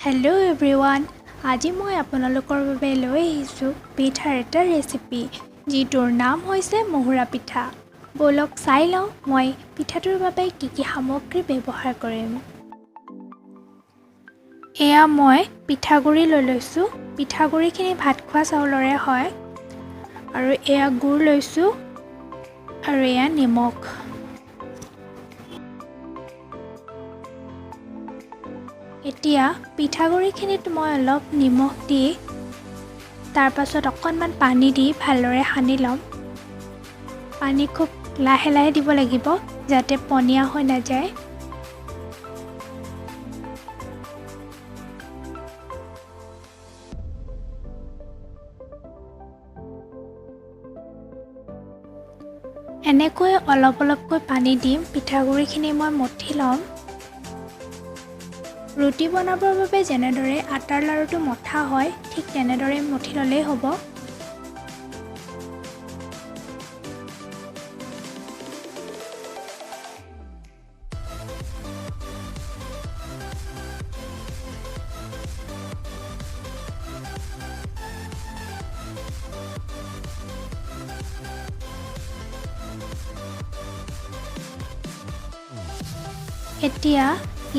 Hello' everyone, আজি মই আপোনালোকৰ বাবে লৈ আহিছোঁ পিঠাৰ এটা ৰেচিপি, যিটোৰ নাম হৈছে মহুৰা পিঠা। ব'লক চাই লওঁ মই পিঠাটোৰ বাবে কি কি সামগ্ৰী ব্যৱহাৰ কৰিম। এয়া মই পিঠাগুড়ি লৈ লৈছোঁ। পিঠাগুড়িখিনি ভাত খোৱা চাউলৰে হয়। আৰু এয়া গুড় লৈছোঁ আৰু এয়া নিমখ। এতিয়া পিঠাগুড়িখিনিত মই অলপ নিমখ দি তাৰপাছত অকণমান পানী দি ভালদৰে সানি ল'ম। পানী খুব লাহে লাহে দিব লাগিব, যাতে পনীয়া হৈ নাযায়। এনেকৈ অলপ অলপকৈ পানী দিম। পিঠাগুড়িখিনি মই মঠি ল'ম। ৰুটি বনাবৰ বাবে যেনেদৰে আটাৰ লাড়ুটো মঠা হয়, ঠিক তেনেদৰে মঠি ল'লেই হ'ব। এতিয়া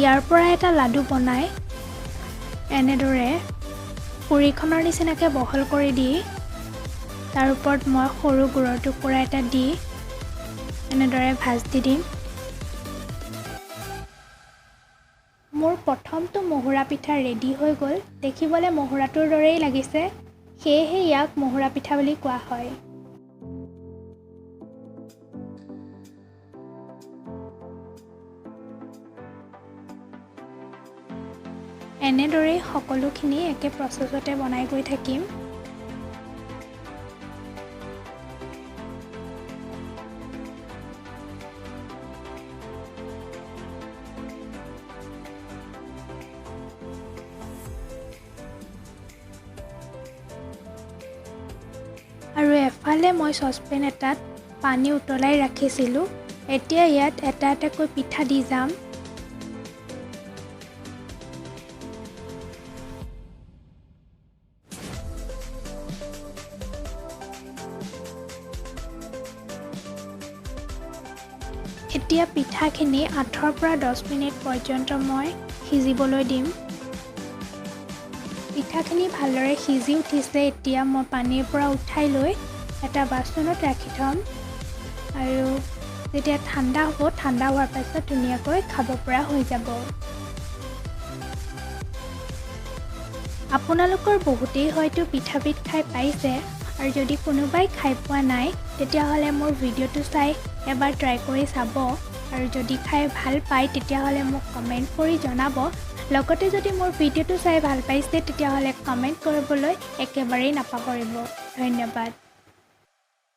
ইয়াৰ পৰা এটা লাডু বনাই এনেদৰে পুৰিখনৰ নিচিনাকৈ বহল কৰি দি তাৰ ওপৰত মই সৰু গুড়ৰ টুকুৰা এটা দি এনেদৰে ভাজ দি দিম। মোৰ প্ৰথমটো মহুৰা পিঠা ৰেডি হৈ গ'ল। দেখিবলৈ মহুৰাটোৰ দৰেই লাগিছে, সেয়েহে ইয়াক মহুৰা পিঠা বুলি কোৱা হয়। এনেদৰেই সকলোখিনি একে প্ৰচেছতে বনাই গৈ থাকিম। আৰু এফালে মই চচপেন এটাত পানী উতলাই ৰাখিছিলোঁ। এতিয়া ইয়াত এটা এটাকৈ পিঠা দি যাম। এতিয়া পিঠাখিনি 8ৰ পৰা 10 মিনিট পৰ্যন্ত মই সিজিবলৈ দিম। পিঠাখিনি ভালদৰে সিজি উঠিছে। এতিয়া মই পানীৰ পৰা উঠাই লৈ এটা বাচনত ৰাখি থ'ম আৰু যেতিয়া ঠাণ্ডা হ'ব, ঠাণ্ডা হোৱাৰ পাছত ধুনীয়াকৈ খাব পৰা হৈ যাব। আপোনালোকৰ বহুতেই হয়তো পিঠাবিধ খাই পাইছে, আৰু যদি কোনোবাই খাই পোৱা নাই তেতিয়াহ'লে মোৰ ভিডিঅ'টো চাই এবাৰ ট্ৰাই কৰি চাব। আৰু যদি খাই ভাল পায় তেতিয়াহ'লে মোক কমেণ্ট কৰি জনাব। লগতে যদি মোৰ ভিডিঅ'টো চাই ভাল পাইছে তেতিয়াহ'লে কমেণ্ট কৰিবলৈ একেবাৰেই নাপাহৰিব। ধন্যবাদ।